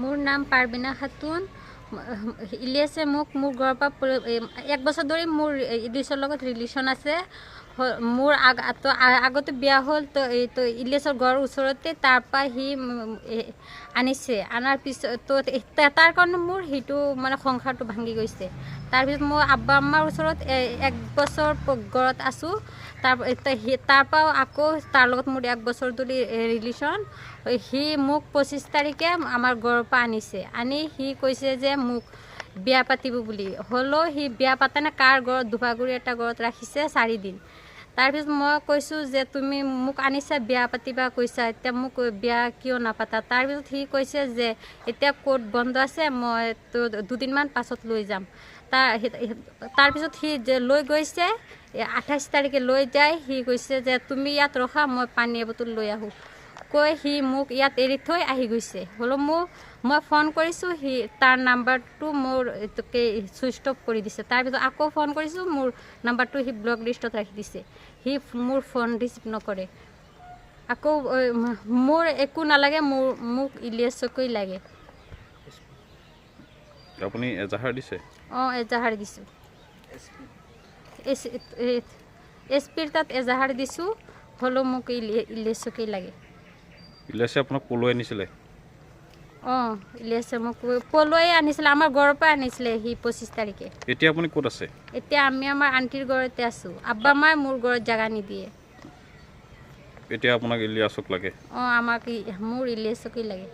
মোৰ নাম পাৰবিনা খাতুন। ইলিয়াছে মোক মোৰ ঘৰৰ পৰা 1 বছৰ ধৰি মোৰ ইলিয়াছৰ লগত ৰিলেশ্যন আছে। মোৰ তো আগতে বিয়া হ'ল, তো তো ইলিয়াছৰ ঘৰৰ ওচৰতে, তাৰপৰা সি আনিছে। আনাৰ পিছত তো তাৰ কাৰণে মোৰ সেইটো মানে সংসাৰটো ভাঙি গৈছে। তাৰপিছত মই আব্বা আম্মাৰ ওচৰত 1 বছৰ ঘৰত আছোঁ। তাৰপৰাও আকৌ তাৰ লগত মোৰ 1 বছৰ ধৰি ৰিলেশ্যন। সি মোক 25 তাৰিখে আমাৰ ঘৰৰ পৰা আনিছে। আনি সি কৈছে যে মোক বিয়া পাতিব বুলি। হ'লেও সি বিয়া পাতা নাই, কাৰ ঘৰত দুভাগুৰি এটা ঘৰত ৰাখিছে 4 দিন। তাৰপিছত মই কৈছোঁ যে তুমি মোক আনিছা বিয়া পাতিবা কৈছা, এতিয়া মোক বিয়া কিয় নাপাতা? তাৰপিছত সি কৈছে যে এতিয়া ক'ৰ্ট বন্ধ আছে, মই তো দুদিনমান পাছত লৈ যাম। তাৰপিছত সি যে লৈ গৈছে 28 তাৰিখে লৈ যায়। সি কৈছে যে তুমি ইয়াত ৰখা, মই পানী এবটল লৈ আহোঁ কৈ সি মোক ইয়াত এৰি থৈ আহি গৈছে। হ'লেও মোক মই ফোন কৰিছোঁ, সি তাৰ নাম্বাৰটো মোৰ ছুইচ অফ কৰি দিছে। তাৰপিছত আকৌ ফোন কৰিছোঁ, মোৰ নাম্বাৰটো সি ব্লক লিষ্টত ৰাখি দিছে। সি মোৰ ফোন ৰিচিভ নকৰে। আকৌ মোৰ একো নালাগে, মোক ইলিয়াছকেই লাগে। আপুনি এজাহাৰ দিছে? অঁ, এজাহাৰ দিছোঁ। এছ পিৰ তাত এজাহাৰ দিছোঁ, হ'লেও মোক ইলিয়াছকেই লাগে। ইলিয়াছে আপোনাক পলুৱাই আনিছিলে? অঁ, ইলিয়াছে মোক পলুৱাই আনিছিলে, আমাৰ ঘৰৰ পৰা আনিছিলে সি 25 তাৰিখে। এতিয়া আপুনি ক'ত আছে? এতিয়া আমি আমাৰ আণ্টিৰ ঘৰতে আছোঁ। আব্বা মায়ে মোৰ ঘৰত জেগা নিদিয়ে। এতিয়া আপোনাক ইলিয়াছক লাগে? অঁ, আমাক মোৰ ইলিয়াছকেই লাগে।